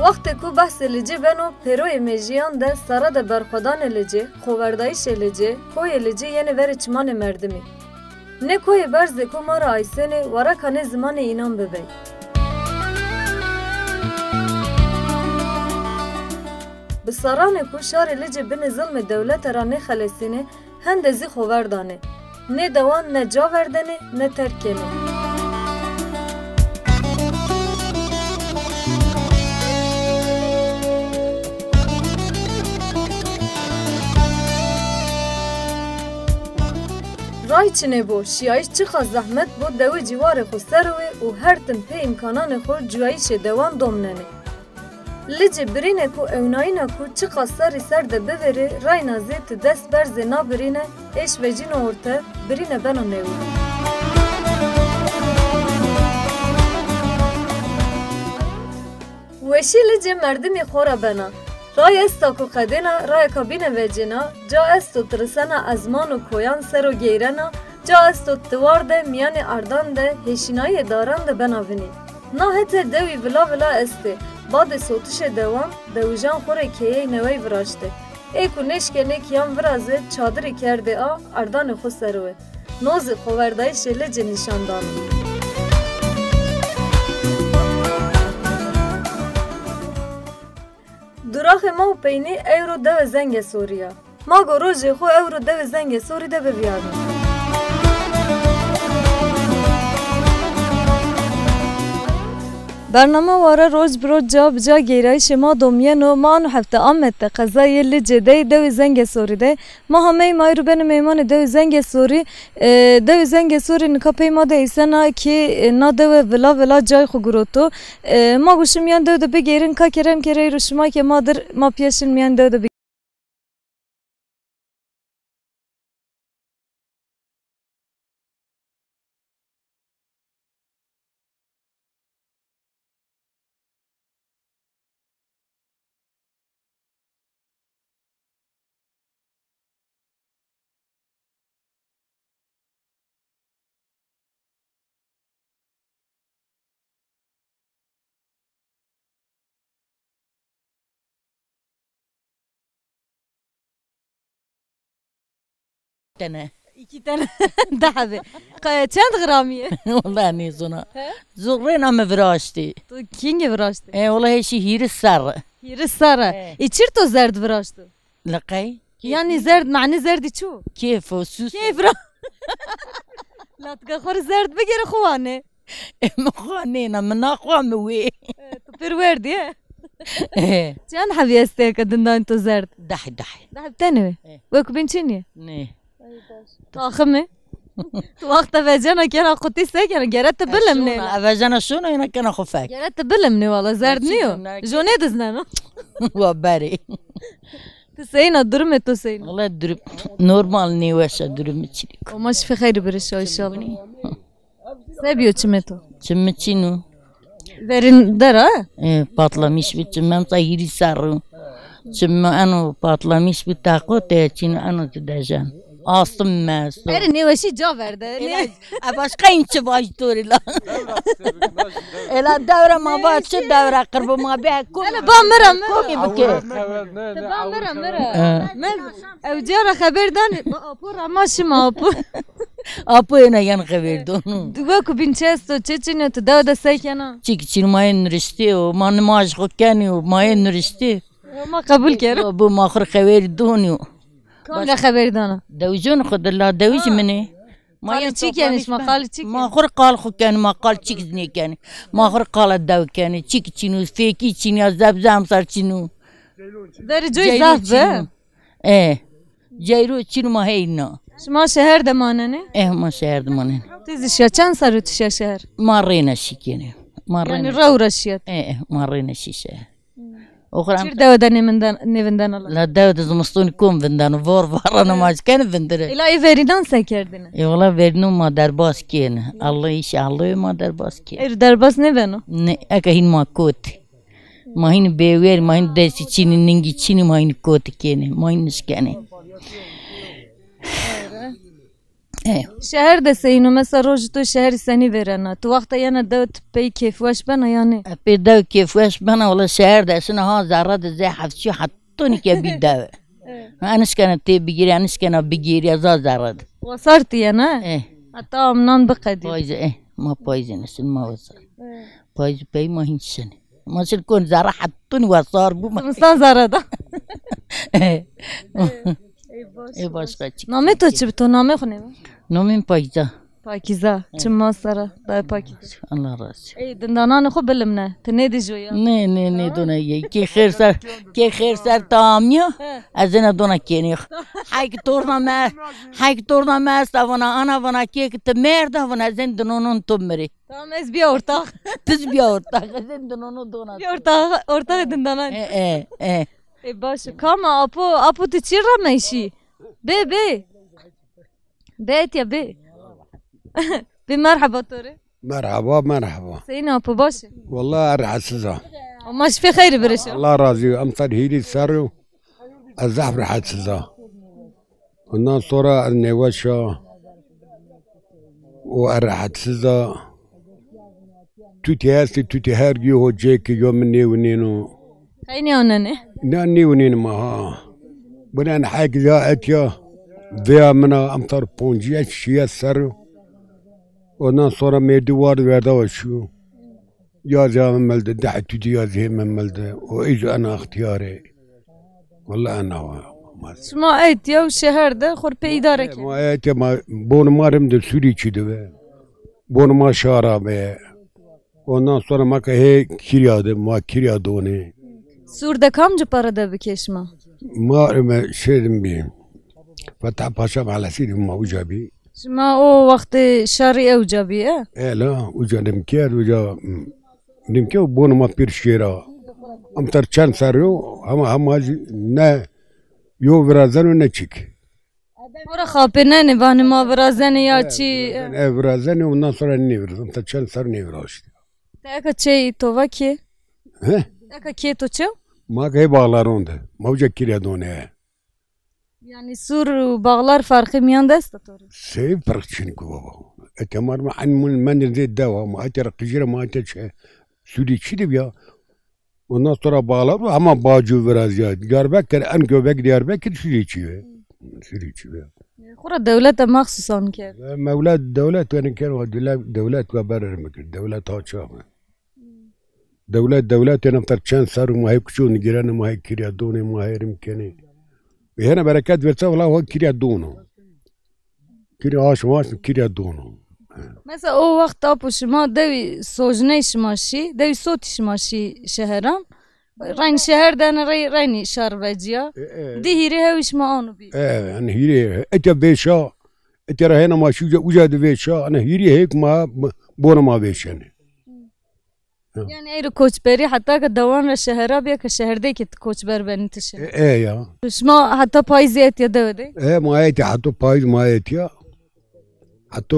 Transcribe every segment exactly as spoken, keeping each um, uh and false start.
Wextê ku behsê Licê beno, pêroyê mêjiyan de serre de berxwedanê Licê, xoverdayîşê Licê, koyê Licê yenê verê çimanê merdimî. Nê koyê berzê ku ma re aysênê, wareka nê zimanê înan bibey. Bi serranê ku şarê Licê binê zilmê dewlete re nêxelesînê, hende zî xover danê. Nê dewan ne ca verdenê, ne terk kênê. Ray çinê bo, şiyayîş çiqas zehmet bo, dewê cîwarê xwe ser wê û her tim pê îmkananê xwe cuyayîşê dewan domnenê. Licê birîne ku ewnayîna ku çiqas serrî ser de bivêrê, rayna zê ti dest berzê na birîne, êş vecîno orte, birîne beno newî. Weşî Licê merdimî xora bena. Ray esta ku qedêna rayeka bîne vecêna, ca esto tirisena ezman û koyan ser o geyrena, ca esto tiwar de miyanê ardan de hêşînayê daran de bena vinî. Na hete dewî vila vila estê. Badê sotişê dewan, dewijan xwe rê keyeyê newey viraştê. Ê ku nêşkenê kiyan virazê, çadirî kerdê a, ardanê xwe ser wê. No zî xoverdayîşê Licê nîşan dano. Dûraxê ma û peynî ewro dewe Zengesorî ya. Ma go rojê xwe ewro dewe Zengesorî de biviyarno. Bernama ware roj bi roj ca bi ca geyrayîşê ma domiyeno. Ma ano hefte Amed de qezayê Licê de yê dewê Zengesorî de. Ma hameyî ma ewro bene meymanê dewê Zengesorî. E, dewê Zengesorî nika pey ma de eysena kê, e, na dewe vila vila cayê xwe giroto. E, ma go şim yan dew de bigêrin, ka kerem kere ewro şima ke ma dir ma piya şin miyan dew de bigêrin. Tane. İki tane. Daha bir. Ka-, çend gram ye? Wala nêzona. He? Zurrê na me viraştî. Tu kîngê viraştî? E, wala hêşî hîris serre. Hîris serre. E. Îçir to zerd viraştî? Li qey? Yanî zerd, manî zerdî çi? Kêf û sûs. Kêf ra. Latika xwe rê zerd bigere xwe wane. Min xwe nêna, min naxwa min wê. E, tu pir werdî, he? E. Çend hebî estê ke dindan to zerd? Deh, deh. Deh tenê wê? E. Wek bin çi niye? Ne. Taxim e? Tu wexta vecena kena xutî se kena? Gere tu bilim nê. Şona, vecena şona yena kena xufek. Gere tu bilim nê wala, zerd niyo. Jonê dizneno. Wa berê. Tu seyna, durumê tu seyna? Wala durum normal nê, weş e, durum çilik. Oma şifê xeyr biriş inşallah. Sebiyo çimê to? Çimê çin o. Verîn dera? E, patlamiş bi çimê, em sa hîrî serr o. Çimê eno patlamiş bi, taqo te çin eno tu dejen. Astım me, astım. Erê nêweşî ca verde. Ela, e, başka inçi baş torila. Ela devre ma va çi devre qirbo ma be kom. Hele ba mira, mira. Komi bike. Te ba mira, mira. E. Me ew cara xeber danê. Ba apo ra ma şima apo. Apo êna yan xeber don. Digo ku bin çesto, çi çinê tu dew de sekena? Çik çin ma yê niriştê û ma nimaj xwe kenî û ma yê niriştê. Ma qebûl kero. Bu ma xwe xeber donî. Kam le xeber dana? Dewjon xwe de la dewij min ê. Ma qali çi kenî, ma qali çi kenî? Ma xwe qal xwe kenî, ma qal çik nêkenî. Ma xwe qala dew kenî, çik çin û fêkî çin ya zebze emsar çin û. Derê coy zaf be. E. Ceyro çin ma heyna. Şima şeher de manenê? Eh, ma şeher de manenê. Tu zî şiya, çend serr tu şiya şeher? Ma rêne şikêne. Ma rêne. Yani rew re şiyet. Eh, eh, ma rêne şî şeher. Oxir em. Çir dewe de nêvinden, nêvinden ala? La dewe de zimistonî kom vinden, vor vara namaz ken vindire. Ela ê verînan se kerdine? E, wala verîno ma derbas kêne. Allah iş Allah ma derbas kêne. Êr derbas nêbeno? Ne, eke hîn ma kot. Ma hîn bêwer, ma hîn destî çinî, ningî çinî, ma hîn kotikêne, ma hîn nişkene. E. Şeher de seyîno, mesela rojî to şeherî senî vêrena? Tu wexta yena dew tu pey kêfweş bena ya nê? E, pê dew kêfweş bena, wala şeher de şina ha zerre de zê hefçî hetonî ke bî dew. E. Ha, nişkena tê bigîrî, nişkena bigîrî, za zerre de. Wasar tu yena? E. Heta amnan biqedî. Payîzê, e, ma payîzê nesin, ma wasar. E. Payîzê pey ma hîn şinê. Ma şin kon zerre hetonî wasar bû ma. Zimistan zerre da. E. Ê, baş, Ê, baş. Başka çi? Namê to çi bi to? Namê xwe nêve? Namê min Pakîza. Pakîza. Çi masera? Dayê Pakîza. Allah razı. Ê, dindananê xwe bilimne. Ti nêdî jo ya? Nê, nê, nê, dona ye. Kê xêr ser, kê xêr ser tamiya. He. Ez êna dona kênê xwe. Heyk torna me, heyk torna me esta vana, ana vana kê ki ti merda vana, ez ên dinonon to mirî. Tamam, ez biya ortax. Tiz biya ortax, ez ên dinonon dona. Biya ortax, ortax dindanan. E, e, e. E, baş. Kama apo, apo tu çi re meşî? Bê, bê. Bê etiya bê. Bê merheba to rê. Merhaba, merhaba. Seyîn apo baş e? Wallah rehetsiz a. Ama şifê xeyrî birişo. Allah razî. Em ser hîrî ser û ez zehf rehetsiz a. Ondan sonra ez nêweş a û ez rehetsiz a. Tutî hestî, tutî her gî ho cêkî yo min nêwinîno. Xeynî anenê? Na nêwinînim ha. Binen hek ya etya. Veya min a em tar poncî et şiye ser. Ondan sonra mêrdî war verda we şû. Ya zê min melde, deh tutî ya zê min melde. O îc ena ixtiyarê. Wala ena wa. Şima etiya û şeher de xwe pê îdare kir. Ma etiya ma, bon ma rim de sûrî çî dibe. Bon ma şara be. Ondan sonra ma ke hê kirya de, ma kirya donê. Sûr de kamci pere de bikê şima? Ma me şêdim bî. Fetah Paşa Mahallesî de ma uca bî. Şima o wextê şerî ewca bî, e? Ela, uca nimkê, uca, mm, nimkê û bon ma pir şêra. Em ter çend ser yo, hema, hema jî ne yo virazen û ne çik. Ora xapê ne, ne vanê ma virazenê ya çi? E, virazenê, ondan sonra ne virazen. Em ter çend ser ne viraştî. Te eka çê tova kê? He? Eka kê to çew? Ma ke bağlar onde. Ma uca kirya done. Yani sûr û bağlar farqê miyan dest de to rê? Sey farq çin ku baba. Etemar ma en mun men de dewa ma eter qijira ma eter çe. Sûrî çi de ya? Ondan sonra bağlar ama Bacû biraz ya. Diyarbakır, en göbek Diyarbakır Suriçi ve. Suriçi ve. Xura dewlete maxsusan kir. Mevla dewlet ve kir ve dile-, dewlet ve berer mi kir. Dewlet ha çağı. Dewlet, dewlet ya nefter çend ser ma hep kuçun giren ma hep kirya done ma herim kene. Ve hene bereket verse valla ho kirya dono. Kirî aş maş kirî dono. Mesela o wext apo şima dewî sojney şima şî, dewî sotî şima şî şeheran. Reyn şeher de ne rey, reynî şar veciya. E, e. Di hîrê hewî şima ano bî. E, yani hîrê, ete vêşa, ete re hena ma şî uca, uca di vêşa, ana hîrê hêk ma, ma, bona ma vêşene. Ya. Yani eyro koçberî heta ke dewan re şehera biya ke şeherdê ke koçber benî tişe. E, e ya. Şima heta payîzê etiya dewe de? E, ma etiya heta payîz ma etiya. Heta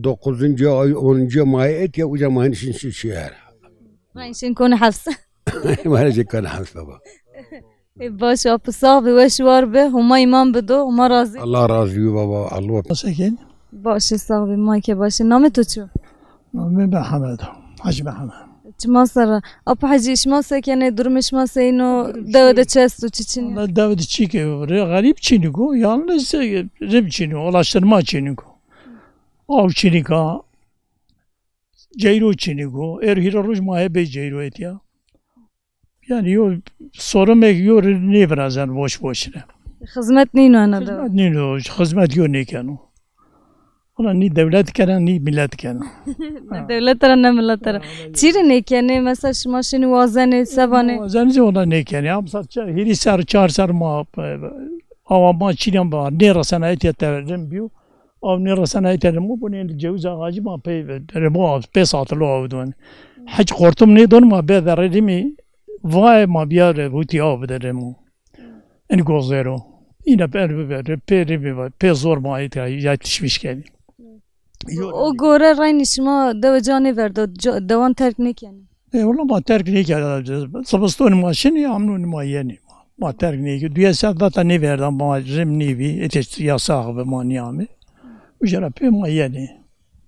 dokuzuncu ay, onuncu ma etiya, uca ma hin şin şin şehir. Ma hin şin konu hafs. Ma hin şin konu hafs baba. Ê, baş, apo sax be, weş war be, Huma îman bido, Huma razî. Allah razî bî baba, Allah. Sekin. Baş e, sax be, ma ke baş e. Namê to çi? Namê Mehmed, Hacı Mehmed. Çima ser? Apo Hacı, şima se kenê, durumê şima seyîn o, dewe de çi esto, çi çin? Valla dewe de çi ke, rê xerîb çinîk o, yalnız, e, rib çinîk o, ulaştırma çinîk o. Av çinîk a, ceyro çinîk o, êr hîra roj ma hê bê ceyro etiya. Yani yo sorun mek yo nêvirazen boş boşine. Xizmet nîno ena de. Xizmet nîno, xizmet yo nêkeno. Ona nî dewlet kene, nî millet kene. Ne dewlet ra, ne millet ra. Çî rê nêkenê? Mesela şima şinî wazenê, sevanê? Wazenê ona nêkenê. Am sat ça-, hîrî ser, çar ser ma, e, awa ma çînan ba, nêresena etiya terim biyo. Av nêresena ete remo, bunê cewiz ağacı ma pê remo av, pê satilo av don. Hiç qortum nêdon ma bê verê rimî, vay ma biyare hutî av bide remo. En gozero. Îne per bibe, pê rimî va, pê zor ma ete yetişmiş kedi. O gore reynî şima dewe ca nêverdo, ca-, dewan terk nêkenî? E, wala ma terk nêkir. Zimistonê ma şinî, amnonê ma yenî. Ma terk nêkir. Duye ser data nêverda ma rim nêbî. Ete yasax bi ma nîyamê. Û jê re pê ma yenê.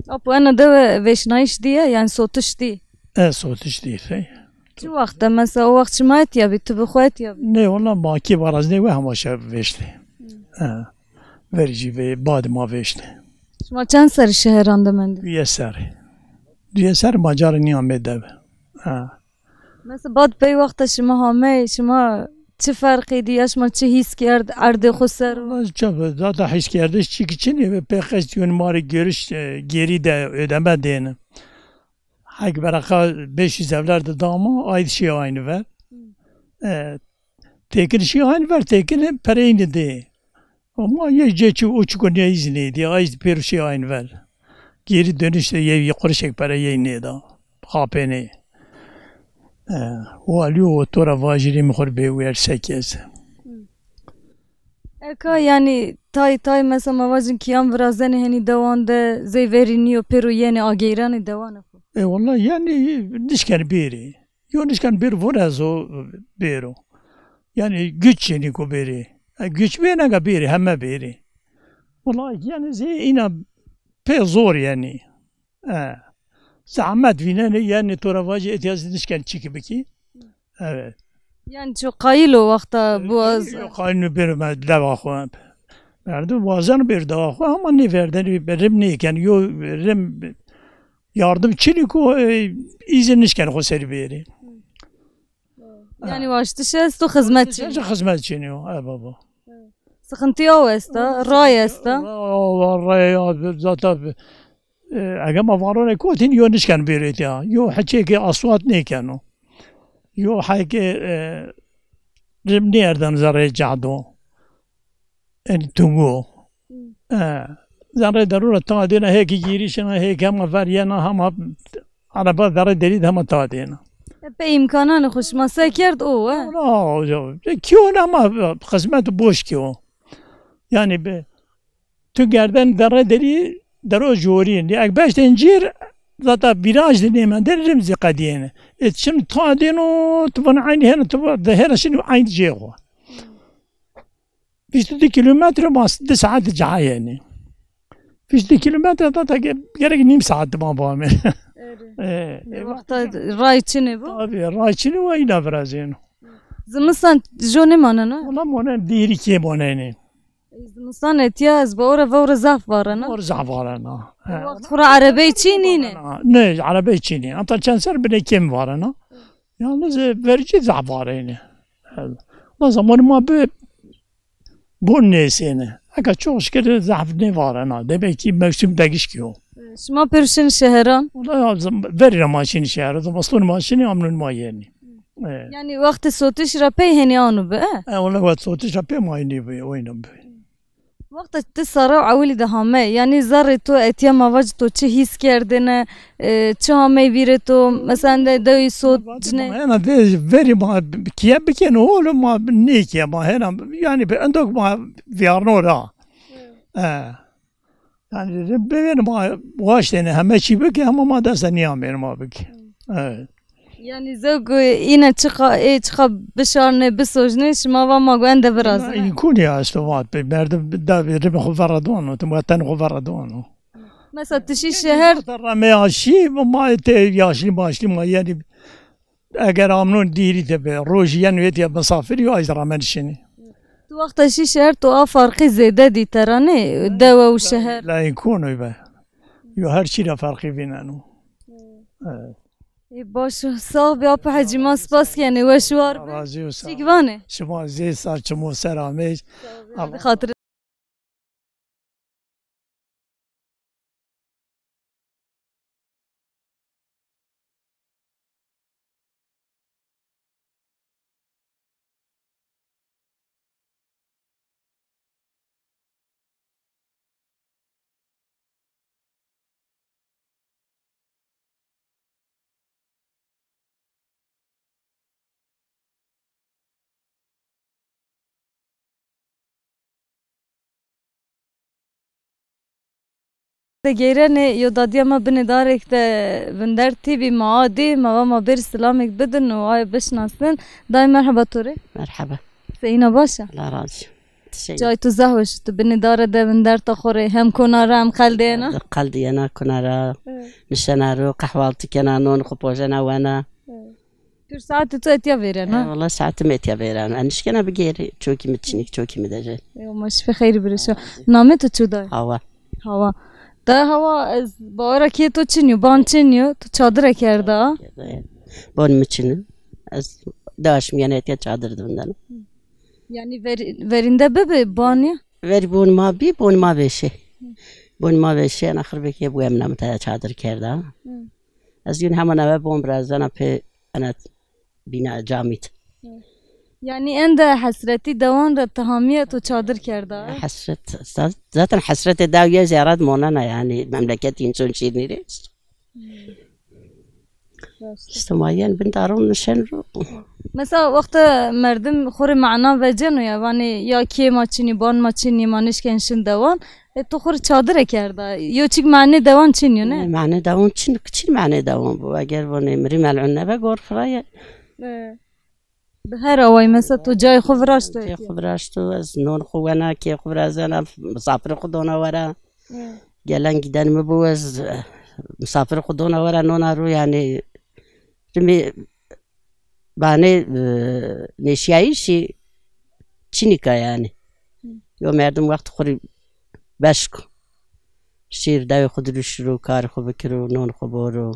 Apo ena de we vêşnayîş dî ye, yani sotiş dî? E, sotiş dî, hey. Çi wext e, mesela o wext şima etiya bî, tu bi xwe etiya bî? Nê, wala makî baraznê we hema şev vêştê. Hı. E, verî jî vê, badê ma vêştê. Şima çend serî şeheran de mendî? Duye serî. Duye serî ma carê nîya me dev. E. Mesela bad pey wexta şima hamey, şima çi ferqê dî ya, şima çi hîs kerd erdê xwe ser? Wala çav, zaten hîskerdiş çi ki çinê ve pê qest yûn marê görüş, e, geri de ödeme dêne. Hek beraka beş yüz evler de dama, ay şi aynı ver. E, tekin şi aynı ver, tekin pereyni de. Ama ye cê çi o çi konuya izni diye, ay pêro şi aynı ver. Geri dönüşte ye, ye kuruşek para ye ne da. Hapeni. E, o alî o tora vajirî mi xur bê wer sekez. Eka yani tay tay mesela ma vajin kiyan virazenê henî dewan de zey verî nîyo pêro yenê ageyranê dewanê xwe. E, wala yani nişken bêrê. Yo nişken bêr vur ez o bêro. Yani güç yenî ku bêrê. E, güç bê nega bêrê, heme bêrê. Wala yani zê îna pê zor yani. E, zahmet vînenê, yani to re vacî etiya zî nişken çîkî bikî. Evet. Yani çok qayîl o wexta bu az. Yok, qayîl nû bêr me deva xwe. Merdim wazan bêr deva xwe, ama nêverden, rim nêken, yo rim yardım çinî ku, e, îzin nişken xwe serî bêrê. Yani waştiş esto, xizmet çinî. Sadece xizmet çinî yo, e baba. Sıkıntı ya esta, ray esta. Ray ya, zaten, e, eger ma varonê kotin yo nişken bêrê ya. Yo heçê ki aswat nêkeno. Yo heke, e, rim nêerden zerê cado. En tungo. E, zerê derûra ta dêna heke girîşina, heke hema ver yena, hema araba zerê derî de hema ta dêna. E, pe îmkanan xwe şima se kerd o, e? Na, hocam. E, kiyo ne ama xizmet boş kiyo. Yani be, tu gerden derê derî dero jorîn. Ek beş tencir zata viraj de nêmende rimzî qediyene. E, şimdi ta dêno, tu bana aynı hene, tu de hene şimdi aynı cê xwe. Bîst û du kilometre mas di saet caha yani. Bîst û du kilometre da ta ge-, gerek nîm saet ma bame. Erê. E, e, wexta ray çinê bu? Tabii, ray çinê ve îna virazêno. Zimistan jo nêmanena? Wala monen dêrî kê monenê. Ey, zimistan etiya ez bi ora ve ora zaf varena. Or zaf varena. He. Wext xura erebey çî nîne? Ne, erebey çî nîne. Hatta çend ser bine kêm varena. Yalnız, e, vericî zaf varene. He. Wala zamanê ma bi bûn nêsêne. Eka çok şükür zaf nêvarena. Demek ki mevsim degişkiyo. Şima pêro şin şeheran? Wala ya zim-, verî re ma şin şeheran. Zimistan ma şin, amnun ma yenî. E. Yani wextê sotiş re pey henî anu bi, e? E, wala wext sotiş re pey ma yenî bi, oyna bi. Wexta ti sara ewilî de hame, yani zerrê to etiya ma vac to çi hîs kerdine, e, çi hame vîrê to, mesela de dewî sot cine. Hena vê verî ma kiye bikin, oğlum ma nêkiye ma hena, yani bi endok ma viyarno ra. E. Yani bivên ma waştêne heme çî bike, hema ma desta niyamên ma bike. Evet. Yani zewk îne çiqa, ê çiqa bişarne, bisojne, şima va ma gu ende virazine. Îmkûn ya esto vat be, merdim da ribê xwe vera dono, tim weten xwe vera dono. Mesela tu şî şeher. Rame ya şî, ma tê yaşlî maşlî ma, yani eger amnon dîrî de be, rojî yen wê diye misafirî, ay ramen şinî. Tu wexta şî şeher tu a farqî zêde dî te ra ne, dewe û şeher? La îmkûn be. Yo her çî ra farqî vîneno. Evet. Ê, baş o. Sağ ol, Apo Hecî, ma spas kenê, weş û war be. Razî û sağ ol. Çîk vanê? Şima zê sar çimo ser amê. Sağ ol. Allah. Xatir Te geyrenê yo dadiya me binê darêk de vinder tîbî, ma a dî, ma va ma bêrî silamêk bidin û ayê bişinasin. Dayê merheba to rê. Merheba. Seyîna baş e? Allah razî. Şey. Cayê tu zehf weş, tu binê dare de, min derta xwe rê, hem konara hem qeldiyena. Qeldiyena konara, Evet. nişena ro, qehwaltî kena, non xwe pojena wena. Evet. Pir saetê tu etiya vêrena? E, wala saetê min etiya vêrena. E, nişkena bigêrî, çokî min çinîk, çokî min dejê. Yo, ma şifê xeyrî birişo. Namê tu çu dayê? Hawa. Hawa. Dayê Hawa, ez bawera kê to çinyo, ban çinyo, tu çadire kerda. Ban min çinyo. Ez daşim yani etiya çadir dibindana. Yani ver-, verinde bibi, ban ya? Verî bon ma bî, bon ma vêşê. Bon ma vêşê, ena xirbekê bû em namite çadir kerda. Ez yûn heman eve bon birazana pê ena bîna camît. Yani ende hesretî dewan re tu hamiye tu çadir kerda. Hesret, za-, zaten hesretê dawiye zêrat monana yani memleket însan şîrnî rê. Semayen bin daron nişen ro. Mesela wexta merdim xwe rê mana veceno ya, vanê ya kê ma çinî, ban ma çinî, ma nişken şin dewan. E, tu xwe rê çadire kerda. Yo çik manê dewan çin yo, ne? Ne, manê dewan çin, çin manê dewan bû. Eger vanê mirî mel'un nebe gor xiraye. E, bi her awayî mesela tu cayê xwe viraşto. Cayê xwe viraşto, ez non xwe wena, kê xwe virazena, misafirê xwe dona wera. E. Gelen giden mi bû, ez, e, misafirê xwe dona wera nona ro yani. Rimê banê, e, nêşiyayîşî çinîka yani. Yo merdim wext xwe rê beşk. Şîr dewê xwe dirûşiro, karê xwe bikiro, non xwe boro.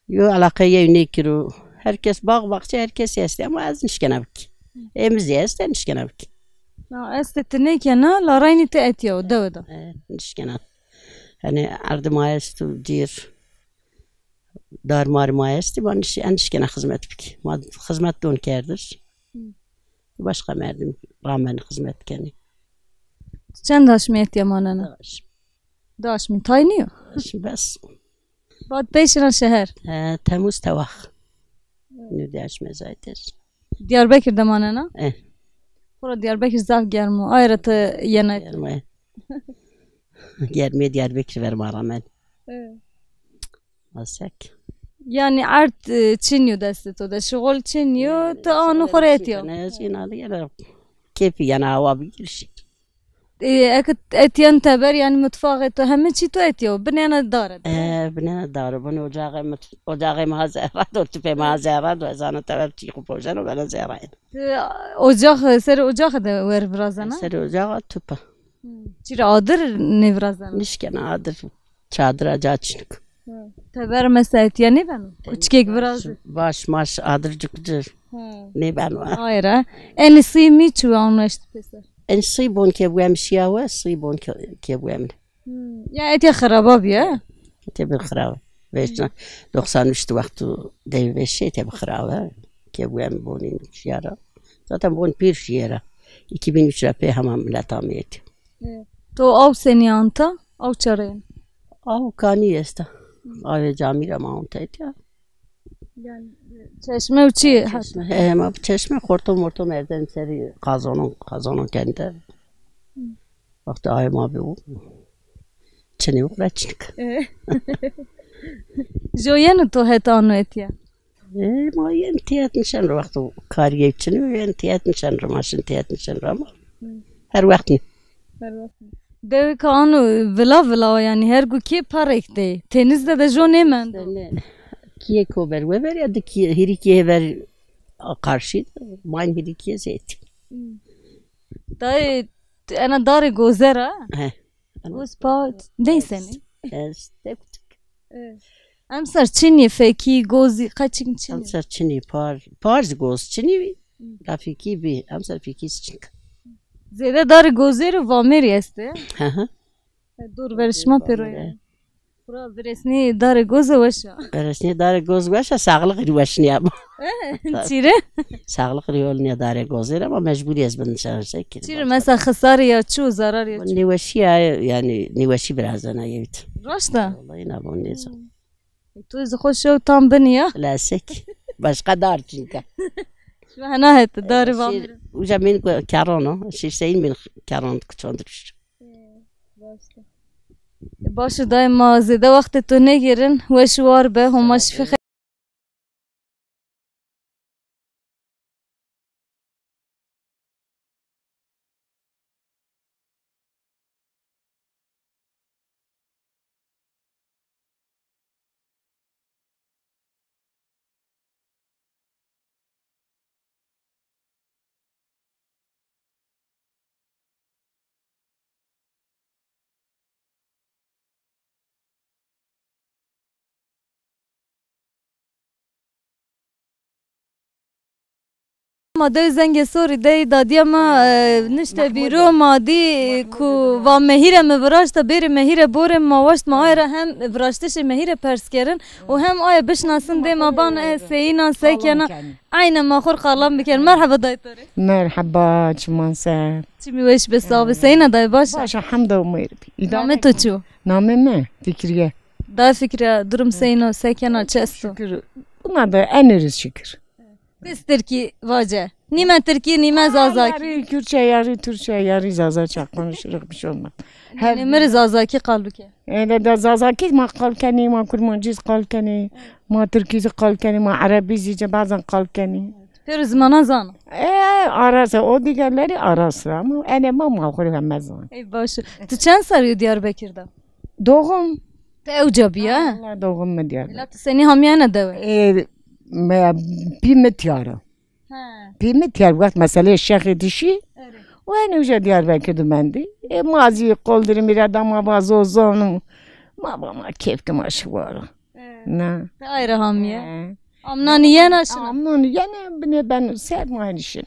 Yo eleqe yew nêkiro. Herkes bax baxçe herkes heste ama ez nişkena bikî. Ê min zî heste nişkena bikî. Na, estê tu nêkena, la reynî tu etiya o dewe de. E, nişkena. Hani erdê ma esto cîr. Dar mar ma estî, ma niş-, en nişkena xizmet bikî. Ma xizmet don kerdiş. Hı. Başka merdim rağmen xizmet kenî. Çend aşmê etiya manena? Daş. Daşmî tay niyo? Daş bes. Bad pêşina şeher. He, Temmuz tewax. Nû daşme zayter. Diyarbekir de manena? Eh. Xora Diyarbekir zaf germ o. Ayra te yena. Germe. Germê Diyarbekir ver ma rağmen. Eh. Asek. Yani erd, e, çin yo destê to de, şixul çin yo, tu ano xwe rê etiya. Ne, ez yena li yere kêfî yana awa bigirşî. E, eke etiyan teber yani mutfaxê to hemî çî tu etiya, binêne dare de. E, binêne dare, bin ocaxê mut-, ocaxê ma zerra do, tüpê ma zerra do, ez ana teber çî xwe pojeno, bena zerra. Tu ocax, ser ocaxê de wer virazena? Ser ocaxa tüpe. Hmm. Çira adir nêvirazena? Nişkena adir. Çadira ca çinik. Hı. Teber mesela etiya nêbeno? Kuçkek virazî. Baş maş adircik cir. Hı. Nêbeno. Hayra. Enî sî mî çû an eşt pêser. Enî sî bon ke bu em şiyawe, sî bon ke, ke bu em. Hı. Ya etiya xiraba biye. Etiya bir xiraba. Veşna doksan üç wextu dev veşe etiya bir xiraba. Ke bu em bonin şiyara. Zaten bon pir şiyara. iki bin üç re pê hema millet amiyet. E, to aw senî anta, aw çareyên? Aw kanî esta. Avê camî re ma anta etiya. Yani, çeşme û çi? Çeşme, he, ma bi çeşme xorto morto merden serî qazonon, qazonon kende. Wextê ayê ma bi û çinê û xure çinik. E. Jo yeno to heta ano etiya? E, ma yên tiyet nişen re wexto kariyê çin û yên tiyet nişen re, ma şin tiyet nişen re ama. Hı. Her wext ne. Her wext ne. Dewê ka ano vila vila yani her gu kê parek de. Teniz de de jo nêmendo. Ne. Kiyê ko ber we ber ya di kiyê, hîrî kiyê ver karşî, mayın hîrî kiyê zêtî. Hı. Dayê, ena darê gozera. He. Goz pa neyse ne. Ez, ez, tek tek. Evet. Em ser çinî fekî, gozî, qeçik çinî. Em ser çinî par, par zî goz çinî bî. Hı. Rafîkî bî, em ser fîkî çinî. Zêde darê gozêr û vamêrî este. Hı hı. Dor verişma pêroye. Xura viresnî darê goze weş a. Viresnî darê goz weş a, sağlık rî weş niye ama. Eh, çîre? Sağlık rî yol niye darê gozêr ama mecbur ez bin şarjek. Çîre mesela xisarê ya çû, zarar ya çû? Nêweşî ya, yani nêweşî biraz ana yevit. Raşt a? Vallahi ne bu ne zan. Hmm. Tu zî xwe şew tam bin ya. Klasik. Başka dar çünkü. Şu hena hete, darê vamêrî. Uca min ku kerano, şîr seyîn min kerano çandırış. Baş e. Baş e, dayê ma zêde wextê tu nêgirin, weş û war be, homa şifê Dewê Zengê Sorî dey dadiya me, e, nişte bîro ma dî ku va mehîre mi viraşta, bêrê mehîre borê ma waşt ma aye re hem viraştişê mehîre pers kerin û hem aye bişnasin dê ma ban e seyîna sekena. Eyne ma xur qalan bikin. Merhaba dayê to rê. Merhaba, çiman ser. Çimî weş be, sax be. Seyîna dayê baş e? Baş e, hemda û mêr bî. Name to çi yo? Name me Fikriye. Dayê Fikriye, durum seyîna sekena çi esto? Şükür. Buna da eniriz şükür. Pis tirkî vace. Nîme tirkî, nîme zazakî. Yarı Kürtçe, yarı Türkçe, yarı Zazaca konuşuruz, bir şey olmaz. Her Nîmir zazakî qal bike. Öyle de Zazakî ma qal kenî, ma Kurmancî qal kenî, ma Tirkî zî qal kenî, ma Erebî zî ce bazen qal kenî. Pêro zimana zana. E, arasa, o diğerleri arasa ama ene ma ma xur heme zan. Ey baş. Tu çend serî yo Diyarbekir de? Doğum. Te ewca bîya? Allah doğum mu Diyarbekir. La tu senî hamiyane dewe? E, me, pî mi tiyara. He. Pî mi tiyar wextê meseleyê şexê dişî. Erê. Û henî uca Diyarbekir dimendî. E, ma zî qol dirimî re da ma va zozon û ma va ma kêf ki ma şiwaro. He. Na. Te ayrı hamiye. He. Amnanî yena şina? Amnanî yena binê ben ser ma henî şin.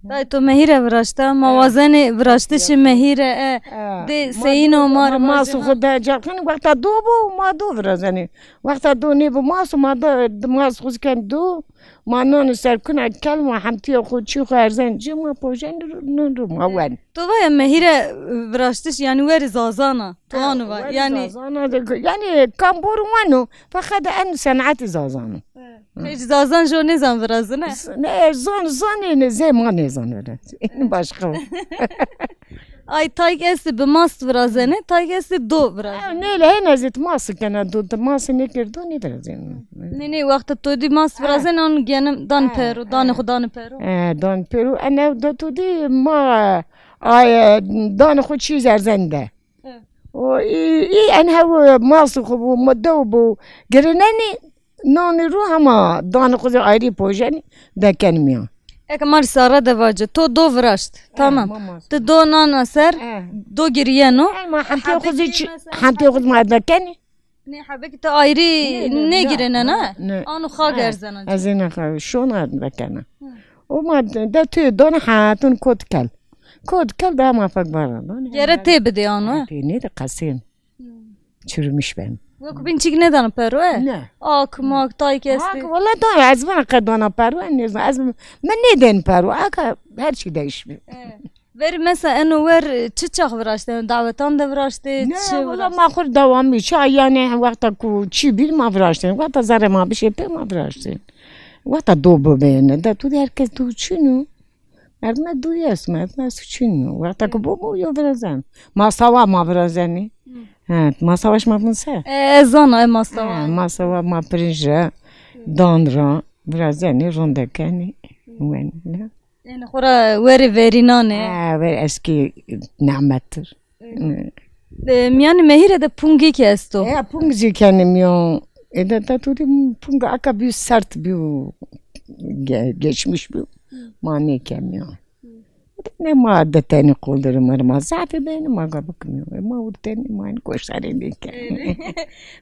Dayê to mehîre viraşta, ma wazenê viraştişê mehîre e. Dê seyîno ma re ma xwe de carxin wexta do bû, ma do virazenê. Wexta do nêbû ma su ma da ma xwe ken do. Ma non ser kuna kel ma hemtiye xwe çî xwe erzen ci ma pojen non ru ma wen. To vaya mehîre viraştiş yani weri zazana. To anu va yani. Zazana de yani kambor wano. Fakat en senatî zazano. Pêş zazan jo nêzan virazine? Ne, zan, zanê ne, zê ma nêzan öyle. En başka. Ay tayk esti bi mast virazene, tayk esti do virazene. Ne le hene zit mast kena do, de mast ne kir do ne virazene. Ne ne wexta to di mast virazene onu genim dan pero, dan xu dan pero. E, dan pero, en ev do to di ma, ay, dan xu çî zerzende. O, î, î, en hev mast xu bu, ma do bu, girineni, Nanî rû hema danê xwe zî ayrî pojenî dekenî miyan. Eke mar sara de vace, to do viraşt. Tamam. Ti do nana ser, do giriyeno. Hema hemtê xwe zî çi, hemtê xwe zî ma dekenî. Ne hebekî te ayrî negirene ne? Anu xa gerzena. Ez ê nexa, şona dekena. O ma de tu don hatun kot kel. Kot kel de hema fek bara. Gere tê bidê anu. Tê ne de qesên. Çürümüş ben. Wek bin çik nedan pero e? Ne. Ak, mak, tay kesti. Ak, wala da ez bana qedana pero e, ne ez me ne den pero. Ak, her şey değişmiyor. Ver mesela eno ver çi çax viraşte, davetan de viraşte, ne, çi wala viraşte? Ma xur devamlı çay yani wexta ku çi bir ma viraşte, wexta zare ma bir şey pe ma viraşte. Wexta do bu beyne, da tu de herkes do çinu. Merdime dûyes, merdime suçin. Wexta ku bû bû yo virazen. Masawa ma virazenî. He, masawa şima bin se? E, ez zana, e, masawa. He, masawa ma pirinç re, dan re, virazenî, rondekenî. Wen, ne? Yani xora weri verînane. He, ver eski nimettir. E, miyanî mehîre de pungî ki esto. E, pung zî kenî miyo. E, de, de tu di pung aka bî sert bî, ge-, geçmiş bî. Ma nêkemiyo. Ne ma de tenî quldirim ma zafî beni ma gabikmiyo. E, ma ur tenî ma in koşarê nêke.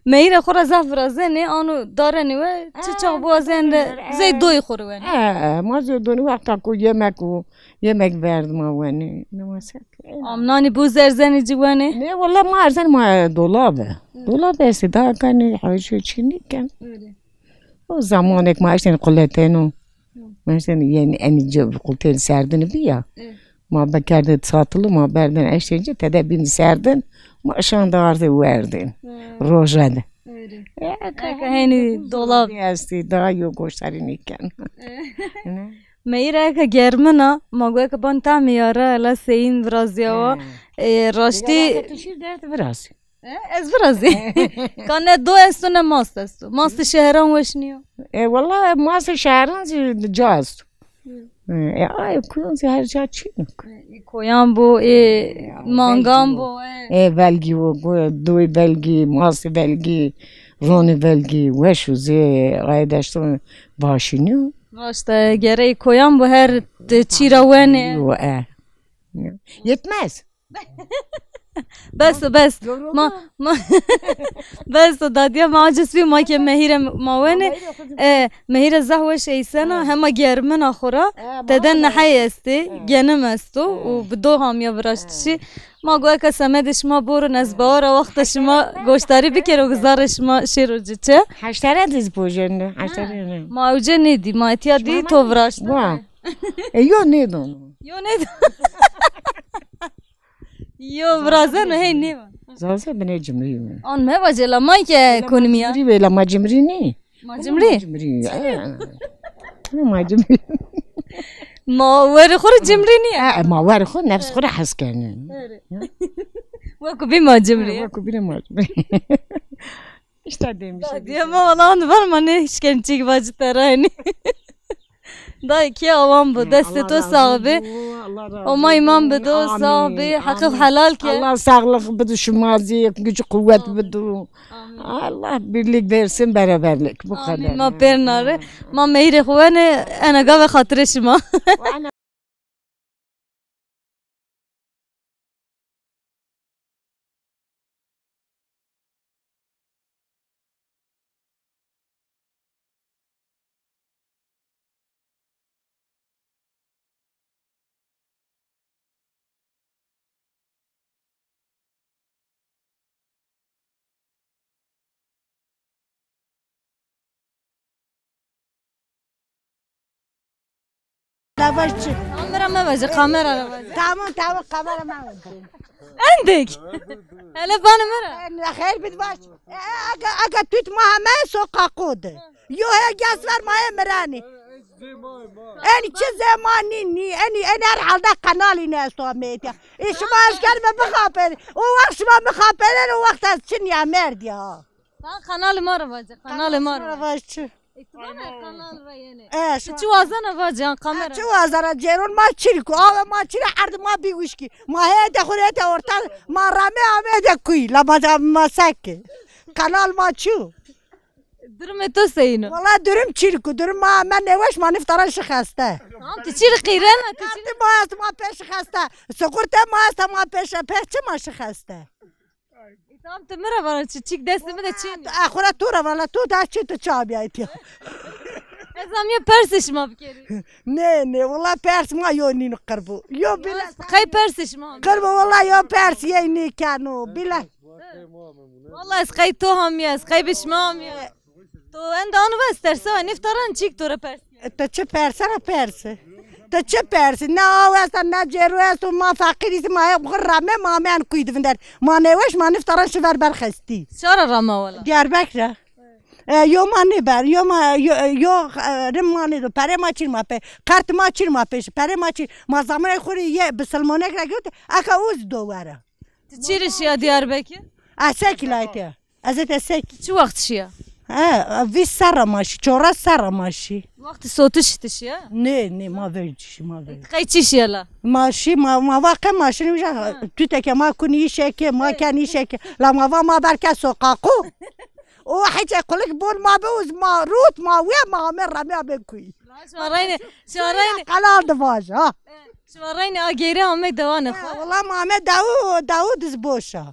Mehîre xora zaf virazenê, anu darenê we, çi çax biwazen de, zey doyê xo re wenê. E, e, ma zey doyê wexta ku yemek û yemek verdim ma wenê. Ne ma se. Amnanî bû zerzenî ci wenê? Ne, wala ma erzen ma dolab e. Dolab e, se daha kanî hewşê çînî ken. Öyle. O zamanek ma eştên quleteno. Ma eştên yani en ince qultên serdin bi ya. Ma bekerde satılı ma berdin eştên ci tede bin serdin. Ma şan da ardı verdin. Roja de. Öyle. Eka heni dolab. Esti daha yok goştarî nêken. Ne? Meyra eke germina, ma gu eke ban tamî yara, la seyîn viraziyawa. E, raştî. Yara tu şîr dert viraz. E, ez virazî. Ka ne do esto ne mast esto. Mastê şeheran weş niyo. E, wala mastê şeheran zî ca esto. E, ay, kuyon zî her ca çîn. E, koyan bo, e, mangan bo, e. E, velgî o, go-, doy velgî, mastê velgî, ronê velgî, weş û zê, ay deşto başî niyo. Raşt e, gerey koyan bo her çîra wenê. Yo, e. Yetmez. Bes o, bes. Yoruldum. Ma, ma, bes o, dadiya ma aciz bî, ma ke mehîre ma wene. E, mehîre zehweş eysena, hema germina xwe ra. Tede nehey estê, genim esto û bi do hamiya viraştişî. Ma got, eke semedê şima borin, ez bawara wexta şima goştarî biker û gizarê şima şêro ciçe. Heştere diz bojende, heştere ne? Ma ewce nêdî, ma etiya dî to viraşt. Wa. E, yo nêdon. Yo nêdon. Yo, virazeno hey nêvan. Zaze binê cimrî mi? An me vacê la may ke konimiya. Cimrî vê la ma cimrî nî. Ma cimrî? Cimrî. Ma cimrî. Ma werê xwe re cimrî niye? E, ma werê xwe nefs xwe re hes kene. Weku bî ma cimrî. Weku bî ma cimrî. İşte demiş. Diye ma lan var ma ne işkençik vacı terayni. Dayê kê awan bi, destê to sax be. Oma îman bi do, sax be, heqî helal ke. Allah sağlık bidu şima zî, gücü kuvvet bidu. Allah birlik versin, beraberlik. Bu kadar. Amîn. Ma pêr nare. Ma meyîrê xwe wene, ene gave xatirê şima. Lavaş çi? Kamera me vece, kamera me vece. Tamam, tamam, kamera me vece. Endek. Hele bana mera. Xeyr bit baş. E, aga, aga tut ma heme sokakodu. Yo he gez ver ma he mirani. En çi zemanî nî, en, en her halde kanalî ne esto medya. E, şima esker me bixapin. O wext şima bixapin, o wext ez çin ya merd ya. Lan kanalê ma re vace, kanalê ma re. Kanalê ma re vace. E, tu bana kanal re yene. E, tu çi wazana vace, an kamera. Çi wazana, cêron ma çirku, ava ma çire, erd ma bî wişkî. Ma heye de xure de orta, ma rame ame de kuy, la ma, ma seke. Kanal ma çu. Durumê to seyîn o? Wala durum çirku, durum ma, me nêweş ma niftaran şi xeste. Tamam, tu çi re qîrena, tu çi? Kartê ma est ma pê şi xeste. Siqurtê ma est ma pê şi, pê çi ma şi xeste. E, tamam, tu mi re vana çi, çik destê mi de çi? E, xura tu re vana, tu da çi tu çabiya etiya. Ez amiye persê şima bikerî. Nê, nê, wala pers ma yo nîn qirbu. Yo bile. Qey persê şima? Qirbu wala yo pers yey nî keno, bile. Wala ez qey to hamiye, ez qey bi şima hamiye. To enda anu ve ez tersa, niftaran çik to re pers. E, te çi perse re perse. Te çi persi? Ne aw esta, ne cêro esto, ma feqîr îsî, ma hê xwe rame, ma me en kuy divin der. Ma nêweş, ma niftaran şi ver berxestî. Çara rama wala? Diyarbekir re. E, yo ma nêber, yo ma, yo, yo, e, rim ma nêdo, perê ma çîr ma pê, kart ma çîr ma pêş, perê ma çîr, ma zamanê xwe rê yê bisilmonek re girt, eka û zî do were. Tu çi re şiya Diyarbekir? Esek îlaytê. Ez ê te sek. Çi wext şiya? He, vîst serra ma şî, çora serra ma şî. Wextî sotiş tu şiya? Nê, nê, ma vê şî, ma vê. Qey çi şiya la? Ma şî, ma, ma va qe ma şî, nîja, tuteke ma kun îşeke, ma ken îşeke. La ma va ma berke soqaqo. O hece kulik bol ma be uz ma rût ma wê ma ame remya be kuy. Şima reyne, şima reyne. Qelal divaj, ha. Şima reyne a gêrê ame dewane xwe. Wala ma ame dawu, dawu diz boşa.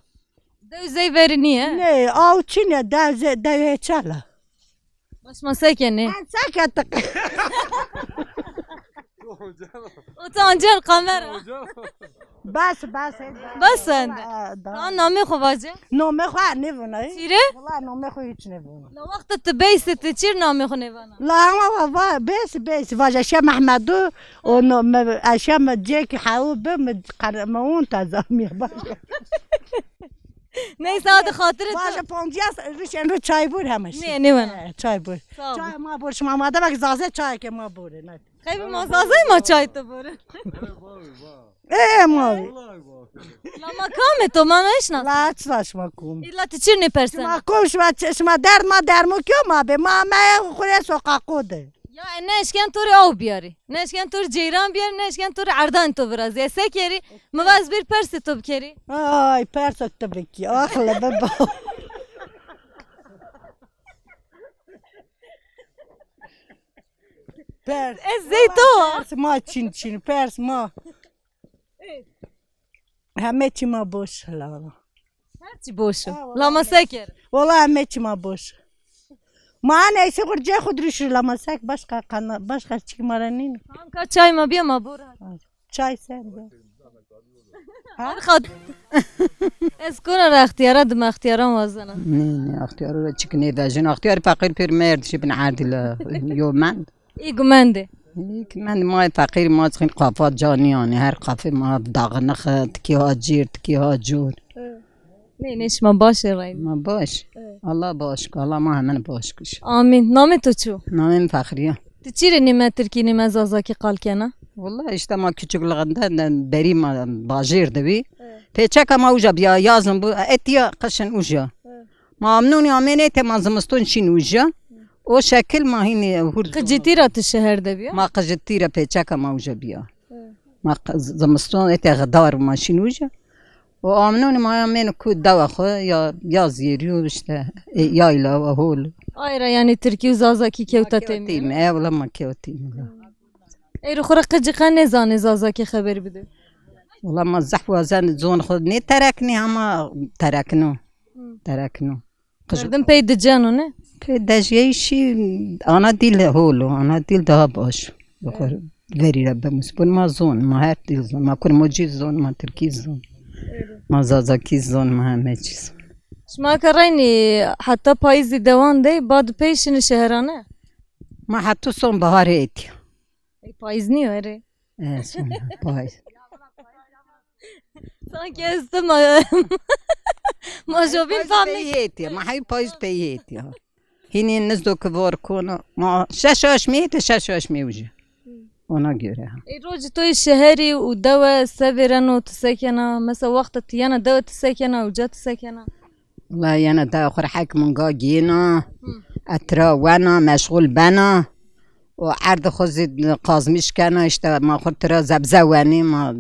Dew zey verî nîye? Nê, aw çi ne, dew ze-, dew hê çala. Baş ma seke nê? En seke tık. Utancan kamera. Bas, bas. Bas sen de. Tamam, namê xwe vace. Namê xwe nêvona. Çîre? Wala namê xwe hiç nêvona. La wexta tu beyse tu çîr namê xwe nêvana? La ama va, va, bes, bes, vace Şeh Mehmedu, o no, me, eşya me cek hawu be, me qar-, me un tazamiye, vace. Neyse, hadi xatirê tu. Vaje ponciya rişên ru çay bûr hemiş. Ne, ne wana? He, çay bûr. Sağ ol. Çay ma bûr, şima ma demek zaze çay ke ma bûr, ne? Xeybi ma zaze ma çay tu bûr. E, e, ma. La ma kamê to, ma neşnas? La çi şima kom. İlla tu çir ne persen? Şima kom, şima, şima derd ma dermo kyo ma be, ma me xure soqaqo de. Ya, e, ne eşken to rê aw biyarî. Ne eşken to rê ceyran biyarî, ne eşken to rê erdan to virazî. Ez sekerî, mi va ez bir persê to bikerî. Ay, persa tu bikî. Ax le baba. Pers. Ez zey to. Pers ma çin çin, pers ma. Heme çî ma boş la. Her çî boş e. Ha, wala. La ma se kir? Wala heme çî ma boş. Ma neyse xwe cê xwe dirûşir la ma sek başka kana-, başka çî ma re nîn. Anka çay ma biya ma bora. Çay sen de. Ha? Her xat. Ez kona re extiyara dim extiyaran wazena. Ne, ne, extiyar re çik ne vejin. Extiyar feqîr pêr merd şi bin erdî la yo mend. Î gumendê. Î gumendê ma feqîr ma çixin qafa canî yani. Her qafê ma daxinix, tikî ha cîr, tikî ha cûr. Nê, nê, şima baş e rayî. Ma baş. Evet. Allah baş kir, Allah ma hemen baş kir. Amîn. Namê to çi? Namê min Fexriye. Tu çî rê nîme tirkî, nîme zazakî qal kena? Wala işte ma küçüklüğünden berî ma bajêr de bî. Evet. Pêçeka ma uca biya, yazın bu, etiya kışın uca. Evet. Ma amnûnî amênê te ma zimiston şîn uca. O şekil ma hînî hur. Qicitî ra tu şeher de biya? Ma qicitî ra pêçeka ma uca biya. Evet. Ma q-, zimiston ete xidar ma şîn uca. O amnûnî ma ya mêno ku dewa xwe ya, ya zêrî û işte, e, yayla û hol. Ay ra yani tirkî û zazakî kewta têmî. Têmî, e, wala ma kewta têmî. Êro xwe re qicî qe nêzanê zazakî xeber bide. Wala ma zehf wazen zon xwe nê tereknî ama terekno. Hı. Terekno. Qij- Merdim pey diceno ne? Pê dejiyeyî şî ana dîl hol o, ana dîl daha baş. Xwe verî re bimusbûn ma zon, ma her dîl zon, ma kurmocî zon, ma tirkî zon, ma zazakî zon, ma heme çî zon. Şima ke reynî heta payîzî dewan dey, bad pey şinî şeherane? Ma heta son baharê êtiya. Ey, payîz nîyo erê. E, son payîz. Sanki ez de ma, ma jobîn payîz fam pey neke. Hêtiye, ma hey payîz pey hêtiye. Hînî nizdo ki vor kono. Ma şeş aşmê hêtiye, şeş aşmê uje. Ona göre. Ê, rojî to yê şeherî û dewe se vêreno, tu sekena? Mesela wexta tu yena dewe tu sekena, uca tu sekena? Wala yena dewe xwe re hek minga gêna, etira wena, meşxûl bena. Û erd xwe zî qazmîş kena, işte ma xwe tira zebze wenî, ma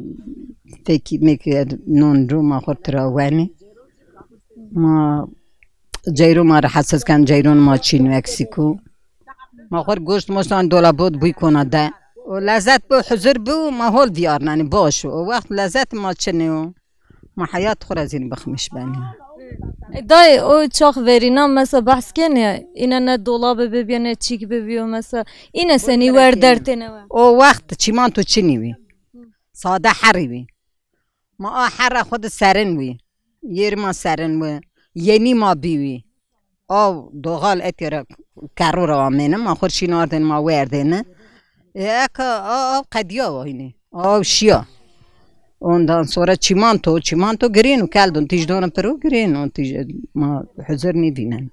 fekî mêk non rû ma xwe tira wenî. Ma ceyro ma rahatsiz ken, ceyron ma çîn û eksîk û. Ma xwe goşt moştan dolabot bûy kona de. O lezet bu, huzur bu, ma hol diyar nani baş o. O wext lezet ma çinê o. Ma heyat xwe re zîn bixmiş benî. E, dayê, o çax verîna mesa behs kenê, îne ne dolabê bibiye, ne çîk bibiyo mesa. Îne senî wer dertêne we? O wext çîmanto çinî wî. Sade herî wî. Ma a herra xwe di serin wî. Yêrî ma serin wî. Yenî ma bî wî. Aw doğal etê re kerro re amêne, ma xwe şîn ardên ma werdêne. E, eka a, aw qediya wa hînî. Aw şiya. Ondan sonra çimento, çimento girên û keldon, tîjdon piro girên û tîj-, ma huzur nîvînen.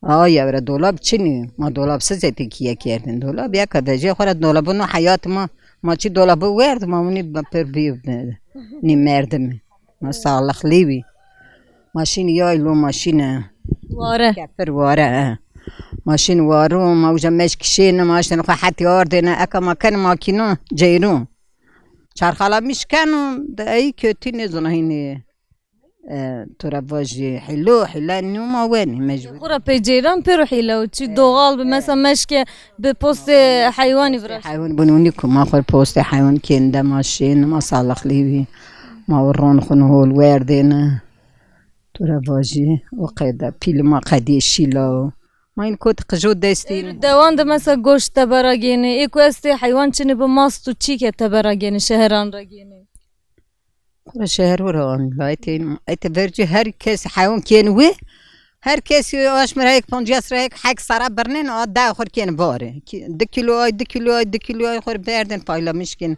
A, yewre dolab çinî, ma dolab siz etê kiye kerdin. Dolab yeka vecê xwe re dolabin û heyat ma, ma çi dolabı werd, ma winî pir bî, nî merdimî. Ma sağlıklı wî. Maşîn yaylo, maşîn e. Ware. Kefir ware, he. Maşîn waro, ma uca meş kişêne, ma ştene xwe hetî ardêne, eka ma ken makîno, ceyro. Çarxala miş keno, de ey kötü nêzana hînî. E, tu re vajî hîlo, hîle nû ma wenî, mecbur. Xura pê ceyran pêro hîle û çi doğal bi, mesela meşke bi postê heywanî viraş. Heywan bunu nî ku ma xwe postê heywan kênde ma şên, ma sağlıklı wî. Ma û ron xwe hol werdêne. Tu re vajî, o qeyde, pîl ma qedî şîla o. Ma in kot qijo destî. Êrî dewan de mesela goşt te bera gênê. Ê ku estê heywan çinê bi mast û çîke te bera gênê, şeheran re gênê. Xura şeher ora anî la. Ete, ete verci her kes heywan kên wê. Her kes aşmir hek poncas re hek, hek sara birnên, a da xur kên vare. Ki, di kilo ay, di kilo ay, di kilo ay xur berdin paylamiş kên.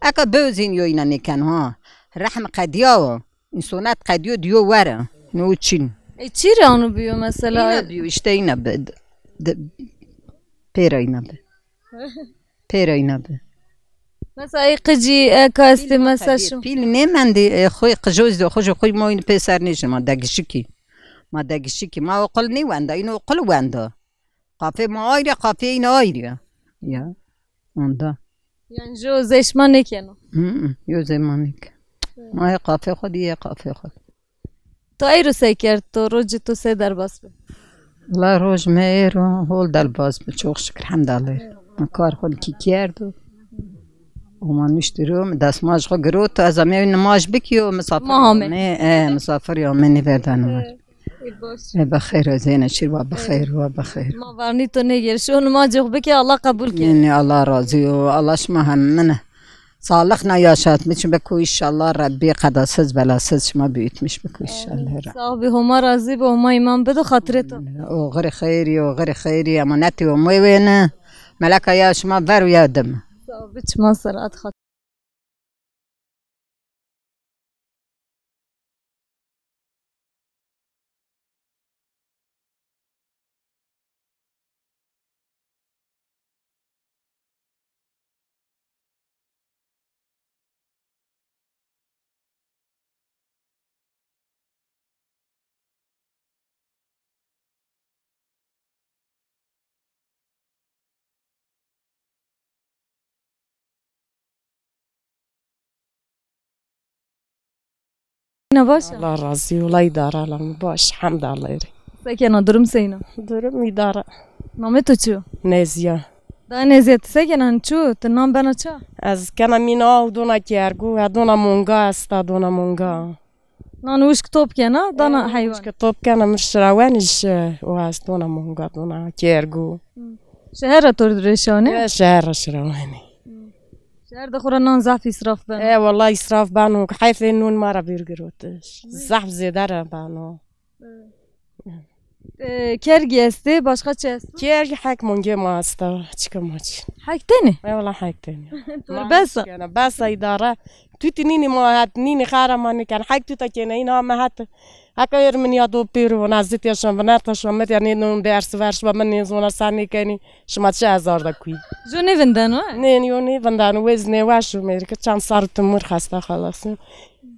Eka bözin yo ina nêken ha. Rehm qediya o. Însonet qediyo diyo were. No çin. E, çî re anu biyo mesela? Îna biyo, işte îna bi. De, de, pêra îna bi. Pêra îna bi. Mesela ê qicî, eka estê mesela şu. Pîl nêmendî, e, xwe qijo zî, xwe ji xwe ma îna pê ser nêşin, ma degişikî. Ma degişikî. Ma oqil nêwenda, îna oqil wenda. Qafê ma ayrı, qafê îna ayrı. Ya. Onda. Yani jo zêşma nêkeno. Hı hı, yo zêma nêke. Ma yê qafê xwe dî, yê qafê xwe. To eyro se kerd, to rojê to se derbas bi? La roj me êro hol derbas bi, çok şükür, hemdallah. Me kar xwe kî kerdo. Homa niştî ro, min destmaj xwe girot, ez ê nimaj bikî û misafir Ma hame. Amê, e, misafir ya min nîverdanime. E, baş. E, bixêr, e, Zeyne, çîr wa bixêr, wa bixêr. Ma varnî to nêgeriş. O nimacê xwe bike, Allah qebûl ke. Nê, nê, Allah razî û Allah şima hemine salixna yaşatmiş biko, inşallah Rebbî qedasiz belasız şima büyütmüş biko, inşallah. Sağ ol, bi Homa razî be, Homa îman bido xatirê to. Oxirê xeyrî, oxirê xeyrî, emanetî Homê wêne. Meleka ya şima ver û ya dim. Sağ ol, bi çima ser at xat. Ne baş e? Allah razî, wela îdare lan baş, hemd Allah'e. Sekena, durum seyna? Durum îdare. Namê tu çi yo? Neziya. Da Neziya, tu sekena, hin çu, tu nan bena ça? Ez kena mîna û dona kergû, e dona monga esta, dona monga. Nan wişk top kena, dana heywan. Wişk top kena, min şirawen iş, e, û ez dona monga, dona kergû. Şehera tor direşane? E, şehera şirawenî. Şehir de xura nan zaf israf ben. E, wela israf bano, heyfê nun ma ra bir girotiş. Zaf zêde re bano. E, kergî estê, başqa çi esto? Kergî hek mongê ma esta, çika ma çi. Hek tenê? E, wela hek tenê. Tor besa? Besa îdare. Tu ti nînî ma het, nînî xara ma niken. Hek tu ta kêne, îna me het. Heka êr min ya do pêro, vona zit ya şan, viner ta şan, met ya nê non ders ver, şima min nê zona sen nê kenî. Şima çi ezar da kuî? Jo nê vinden o? Nê, yo nê vinden o, wêz nê weş û mêrike çend sar timur xesta xelas.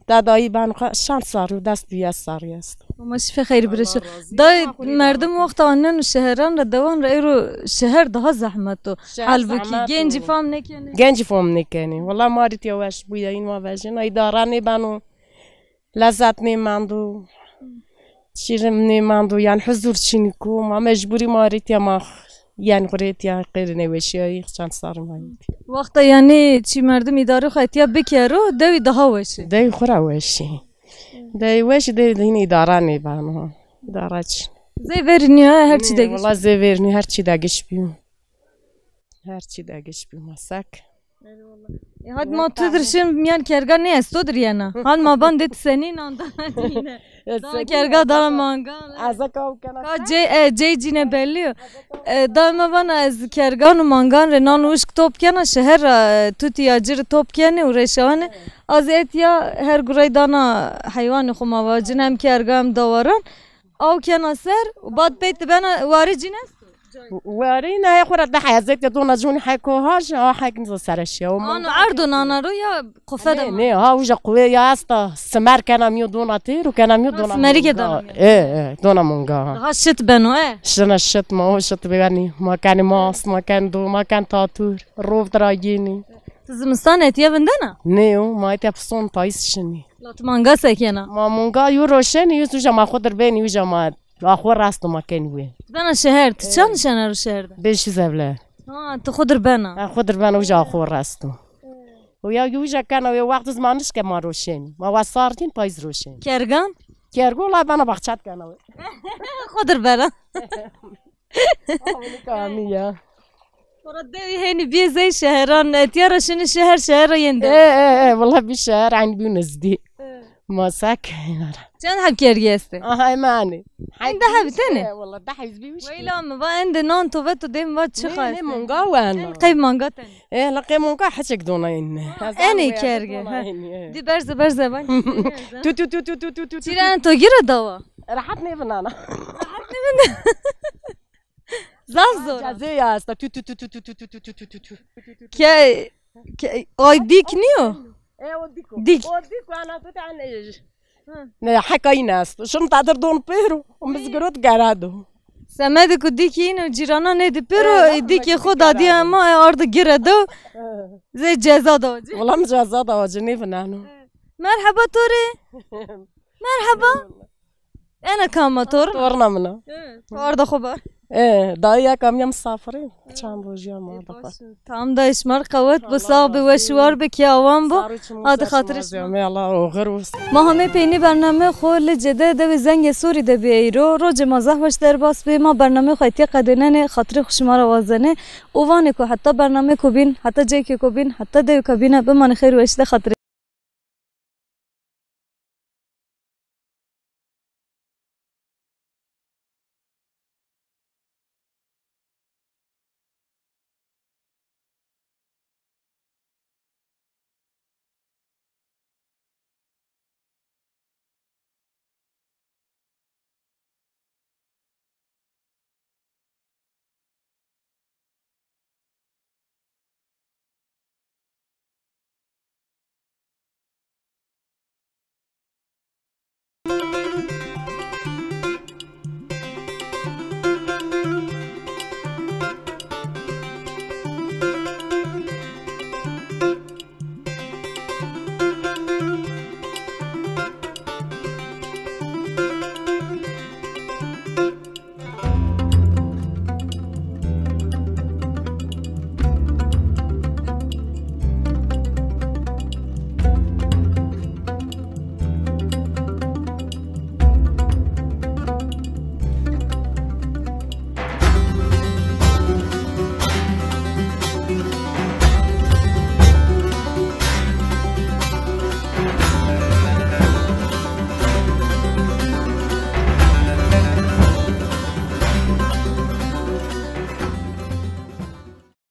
Te dayî ben xwe şan sar û dest bi yes sar est. Ama şife xeyr bireşo. Da merdim wexta anen û şeheran re dewan re êro şeher daha zehmet o. Halbuki gencî fam nekene. Gencî fam nekene. Wela marî tiya weş bûye, în ma vejin. Ay da ranê beno. Lezzet nêmendo. Şîrin nêmendo. Yani huzur çiniko. Ma mecburî marî tiya ma. Yani xurê tiya qêrine weşiyayî çend sar ma. Wexta yani çi merdim îdare xwe tiya bikero, dewî daha weş e. Dewî xura weş e. Dey weş, dey, dey hîn îdara nêbano. Îdara çi? Zê verî niya, her çi de giş. Wala zê verî niya, her çi de giş bîyo. Her çi de giş bîyo, masak. E, hat ma tu dirşin miyan kerga ne esto dir yena. Hat ma ban de senî nan da dine. Dan kerga dan mangan. Azaka u kana. Ka cê, e, cê cine belli yo. E, da me vana ez kergan û mangan re nan û wişk top kena şeher ra, e, tutî ya cir top kenê û reşane. Az etiya her gurey dana heywanê xwe ma vacin, hem kerga hem dawaran. Aw kena ser û bad pey dibena warê cîne. Warê ne xwe ra de hezek de dona cûnî heko ha ji ha hek nizo sereşiya. Ano erdo nana ro ya qofe de. Ne, ne, ha uja quwê ya esta. Simer kena miyo dona têr û kena miyo dona. Simerî ke dona miyo. E, e, dona monga. Daha şit beno, e. Şina şit ma, o şit beni. Ma keni mas, ma keni do, ma keni tatur. Rov dragini. Tu zimistan etiye vindena? Ne yo, ma etiye pison payis şini. La tu manga sekena? Ma manga yo roşeni, yo suja ma xwe dir beni, yo ma, ma xwe rast ma keni we. Tu bena şeher, tu çand şena ro şeher de? Beş yüz evler. Ha, tu xwe dir bena? Ha, xwe dir bena, uja xwe rast. O ya uja kana we, wext zmaniş ke ma roşeni. Ma wa sarkin payis roşeni. Kergan? Kergo la bana bahçat kana we. Xwe dir bena. Awini kamî ya. Xora dewî hênî biyê zey şeheran, etiya ra şini şeher, şeher ra yên de. E, e, e, wala bi şeher, eyn bî nizdî. E. Masak. Çend heb kergî estê? Aha, emanî. Hende heb tenê? E, wala deh heb bî wişk. Weyla mi va ende nan to ve to dêm va çi xas. Ne, ne, monga wen. En qeyb manga tenê. E, la qeyb monga heçek dona inne. Enê kerge. Di berze, berze bak. Tu, tu, tu, tu, tu, tu, tu. Çîren to gire dawa. Rahat ne vinana. Rahat ne vinana. Zaf zor. Cezê ya esta. Tu, tu, tu. Ke, ke, ay dik niyo? E, o dik o. Dik. O dik o, ana tu tane. Ne, heka yine esta. Şim tadir don pêro. O mizgirot gerado. Semedi ku dik yine cîrana ne di pêro, e, dikê xo dadiye ama, e, ardı giredo. Zê ceza da. Wala mi ceza da, ne vinano. Merhaba Tori. Merhaba. Ena kama tor? Torna mina. Tor da xo bar. E, dayı ya kamya misafiri. Çam rojiya ma da. Tam da işmar qewet bu, sağ bi, weş war bi, ki awan bu. Hadi xatir işmar. Me Allah oğur olsun. Ma hemê peynî bername xo li cede dewi zengê sorî de bi eyro. Roce ma zehweş derbas bi, ma bername xo etiye qedênene, xatirê xo şima ra wazene. Û vanê ku heta bername ku bîn, heta ceyke ku bîn, heta dewi ka bîne, bimane xeyr û weş de xatirê.